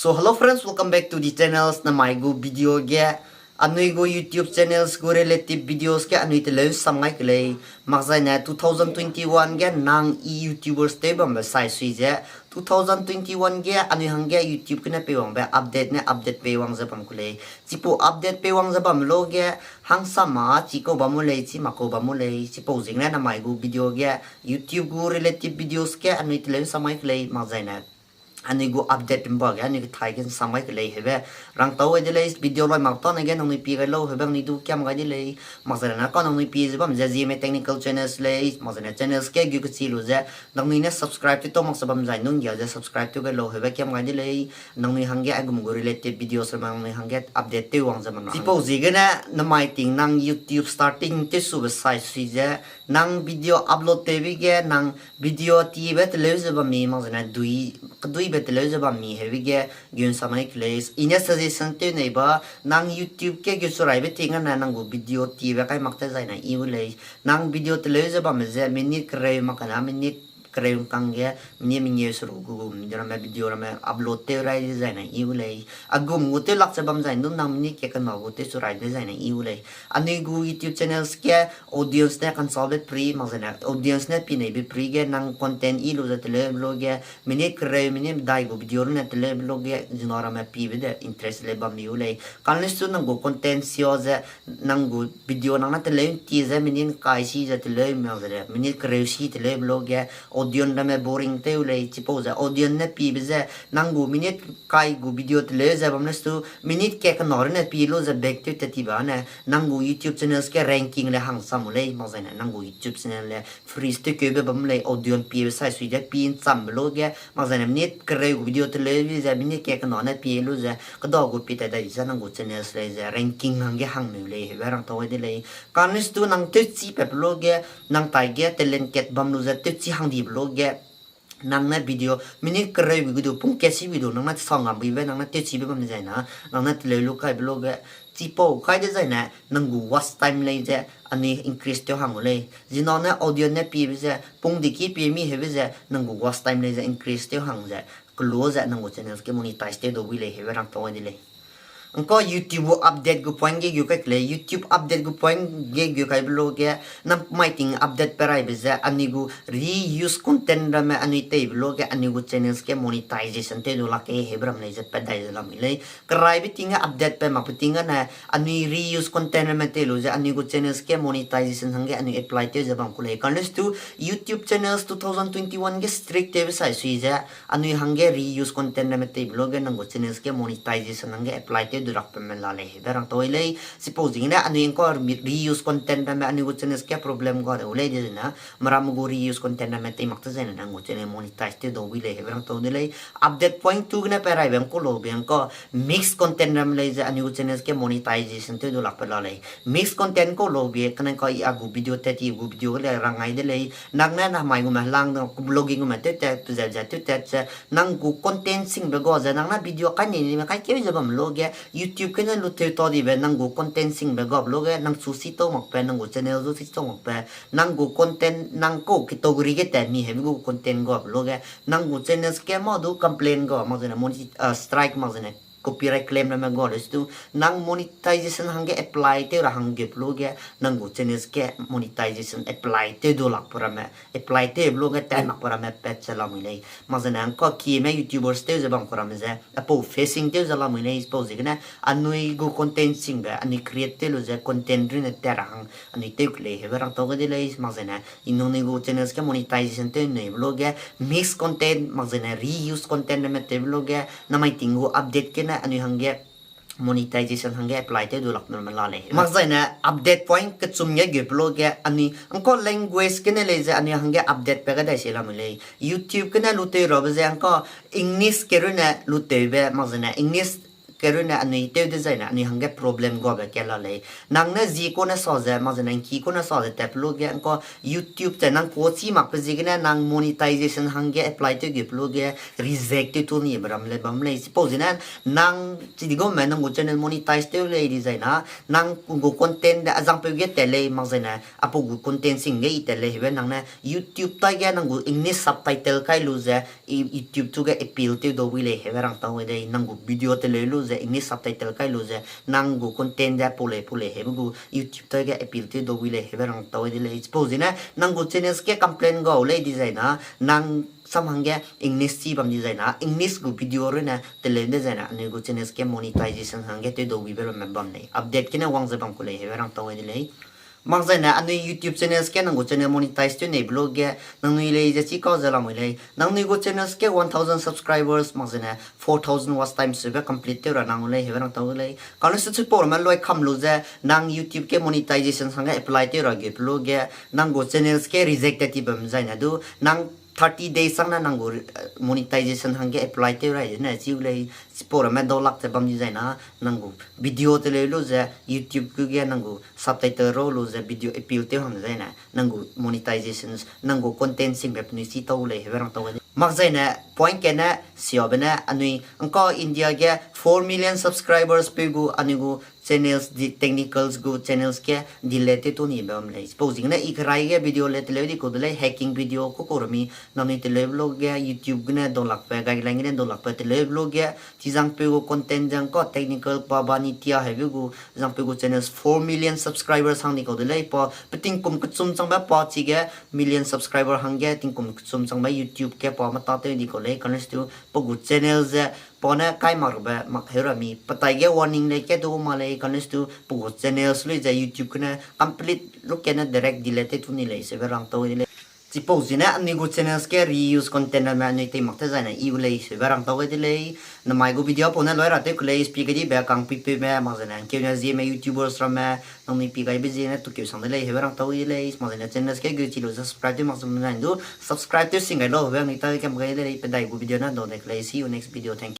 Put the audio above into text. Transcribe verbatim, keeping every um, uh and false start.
So hello friends, welcome back to the channels. Namai gu video ge, anui gu YouTube channels gu relative videos ge anui teleu sam ngai ke lei. Makzaine two thousand twenty one ge nang i YouTubers tew bambe sai sui ze, two thousand twenty one ge anui hangge YouTube gene peiwangbe update ne update peiwang ze bam ku lei. Chipau update peiwang ze bam lo ge, hangsama chikau bam u lei, chimakau bam u lei, chipau ziegene namai gu video ge, YouTube gu relative videos ge anui teleu sam ngai ke lei, makzaine anui gu update rimba ge, anui kethai ge nsam gai ke lei, heube rangtau gai de lei, video loi mak tane ge nangnui pie gai lau, heube nangnui du kiam gai de lei, makzaine ka nangnui pie ze bam ze Zeme Technical Channels lei, makzaine channels ge gu kechi lu ze, nangnui ne subscribe tew tau mak se bam zai nung gia ze subscribe tew gai lau, heube kiam gai de lei, nangnui hangge aigum gu relative videos ramme nangnui hangge update tew wang ze bam ra. Chipau ziegene namai ting nang YouTube starting tew sube sai sui ze, nang video upload tewbe ge, nang video tibe teleu ze bam mi, makzaine dui, keduibe teleu ze bam mi, heube ge gun sam ngai ke lei. I ne suggestion tew nei ba, nang YouTube ge gu churaibe ting gene nang gu video tibe kai mak te zaine i u lei. Nang video teleu ze bamme ze minute kereu mak kane minute kereu ngkang ge, minute mengeu seruk gu gum de ramme video ramme upload tew rai de zaine i u lei. Aigum gu tew lak ze bam zai ndu nang minute ke kena gu tew churai de zaine i u lei. Anui gu YouTube channels ge audience ne kansalbe free, makzaine audience ne pineibe free ge nang content i lu ze teleu lo ge, minute kereu, minute medai gu video rune teleu lo ge, zina ramme piebe de interest le bam mi u lei. Kanlestu nang gu content sia ze, nang gu video nang ne teleu nti ze minute kai si ze teleu, makzaine minute kereu si teleu lo ge, audience ramme boring tew lei, chipau ze audience ne piebe ze, nang gu minute kai gu video teleu ze bam lestu, minute ke kena rune pie lu ze back tew tat ti ba ne, nang gu YouTube channels ge ranking le hang sam u lei, makzaine nang gu YouTube channel le freeze tew keube bam lei, audience piebe sai sui de pie nchambe lo ge, makzaine minute kereu gu video teleu ze minute ke kena ne pie lu ze, keda gu pie tat dai ze nang gu channels lei ze ranking hangge hang meu lei, heube rangtau gai de lei. Kanlestu nang tewchi pat pe lo ge, nang taige talent kat bam lu ze tewchi hang dibe lo ge, nang ne video minute kereu bi gu du, pung kat si bi du, nang ne sa ngam bibe, nang ne tewchibe bam zaine, nang ne teleu lu kaibe lo ge, chipau kai de zaine, nang gu watch time lei ze, anui increase tew hang u lei. Zina ne audience ne piebe ze, pung diki pie mi heube ze, nang gu watch time lei ze increase tew hang ze, kelu ze nang gu channels ge monetize tew dau wi lei, heube rangtau gai de lei. Ngka YouTube gu update gu point ge gu kai ke lei, YouTube update gu point ge gu kaibe lo ge, namai ting update pe raibe ze, anui gu reuse content ramme anui teibe lo ge, anui gu channels ge monetization tew du lak ke heube ram lei ze pat dai ze lamui lei. Keraibe ting ge update pe makbe ting gene, anui reuse content ramme tei lu ze, anui gu channels ge monetization hangge anui apply tew ze bam ku lei. Kanlestu YouTube channels two thousand twenty one ge strict tewbe sai sui ze, anui hangge reuse content ramme teibe lo ge nang gu channels ge monetization hangge apply tew du rakbe me la lei, heube rangtau gai lei. Chipau ziegene anui ngka reuse content ramme anui gu channels ge problem ga de u lei de zene, meramme gu reuse content ramme tei mak te zaine nang gu channel monetize tew dau wi lei, heube rangtau de lei. Update point two gene pe raibe ngka laube ngka mix content ramme lei ze anui gu channels ge monetization tew du lakbe la lei. Mix content kau laube kane ka i a gu video tat ti gu video ge le rang ngai de lei. Nang ne namai gume helang de vlogging gume tew tat, pe ze ze tew tat ze, nang gu content singbe ga ze, nang ne video kai ni ni me kai keu ze bam lo ge, YouTube gene lu tew ta dibe, nang gu content singbe ga lo ge, nang chu si tau makbe, nang gu channel zu si tau makbe, nang gu content, nang kau category ge tat mi heube gu content ga lo ge, nang gu channels ge mâ du complain ga, mak zene moni-, ah, strike mak zene copyright claim ramme ga lestu, nang monetization hangge apply tew ra hangge pe lo ge, nang gu channels ge monetization apply tew du lakbe ramme, apply tew pe lo ge tat makbe ramme pat ze lamui lei. Mak zene ngka kime YouTubers tew ze bam ku ramme ze, apau facing tew ze lamui lei, chipau ziegene, anui gu content singbe, anui create tew lu ze content rune tat ra hang, anui tew ke lei, heube rangtau gai de lei, mak zene, i nangnui gu channels ge monetization tew neibe lo ge, mix content, mak zene reuse content ramme tewbe lo ge, namai ting gu update gene anui hangge monetization hangge apply tew du lakbe ramme la lei. Mak zaine update point kechum ge gu pe lo ge anui ngka language gene lei ze anui hangge update pe ga dai se lamui lei. YouTube gene lu tew rabe ze ngka English ke runne lu tewbe, mak zene English Kerune anui tew dezaine anui hangge problem guabe ka la lei. Nang ne zi kune sa ze, mak zene ngki kune sa ze tatpe lu ge, ngka YouTube ze nang ka chî makbe ziegene nang monetization hangge apply tew geupe lu ge reject tew tu nibe ram lei bam lei. Chipau zene nang chidi gume nang gu channel monetize tew lei dizai na, nang gu content de azangpeu ge tat lei, mak zene apau gu content sing ge i tat lei, heube nang ne YouTube taige nang gu English subtitle kai lu ze, YouTube chu ge appeal tew dau wi lei, heube rang tau de lei, nang gu video teleu lu ze English subtitle kai lu ze, nang gu content de pau lei pau lei, heube gu YouTube taige appeal tew dau wi lei, heube rang tau de lei. Chipau zene nang gu channels ge complain gau lei dizai na, nang sam hangge English chî bam dizai na, English gu video rune teleu dezaine anui gu channels ge monetization hangge tew dau wibe ramme bam lei. Update gene wang ze bam ku lei, heube rang tau de lei. Mak zaine anui YouTube channels ge nang gu channel monetize tew neibe lu ge, nangnui lei ze chî kau ze lamui lei. Nangnui gu channels ge one thousand subscribers, mak zaine four thousand watch time seube complete tew ra nang lei, heube rang tau lei. Kane su chipau ramme loi kam lu ze, nang YouTube ge monetization hangge apply tew ra geupe lu ge, nang gu channels ge reject tat ti bam zaine du, nang thirty days chang ne nang gu monetization hangge apply tew ra zene chiu lei. Chipau ramme dau lak ze bam dizai na, nang gu video teleu lu ze YouTube gu ge nang gu subtitle ro lu ze video appeal tew hang zaine nang gu monetizations, nang gu content singbe penui chî tau lei, heube rang tau de lei. Mak zaine point gene siabe ne anui ngka India ge four million subscribers peu gu anui gu channels, technicals gu channels ge delete tew tu nibe bam lei. Chipau ziegene i kerai ge video le teleu di kau de lei, hacking video ku kau rami, nangnui teleube lu ge YouTube gene dau lakbe, guideline gene dau lakbe teleube lu ge, chizangpeu gu content ze ngka technical pa ba ni tia heube gu, zangpeu gu channels four million subscribers hang di kau de lei, pa pe tingkum kechum changbe pa chige million subscriber hangge tingkum kechum changbe YouTube ge pa meta tew di kau lei, kane stu pa gu channel ze pa ne kai mak rabe mak heu rami, petai ge warning lei ke du ma lei, kane stu pa gu channels lui ze YouTube gene complete lu gene direct delete tew tu ni lei, seube rang tau de lei. Chipau ziegene anui gu channels ge reuse content ramme anui tei mak tew zaine i gu lei, seube rang tau de lei. Namai gu video pau ne loi ra tew ku lei, spi gai dibe kangpuipeume, mak zaine ngkeune zieme YouTubers ramme, nangnui pi gaibe ziegene tukeu sang de lei, heube rang tau de lei. Mak zaine channels ge gu chi lu subscribe tew mak zam zaine du subscribe tew sing gai lau, heube anui ta kam gai de lei, pedai gu video ne dau de ku lei, see you next video, thank you.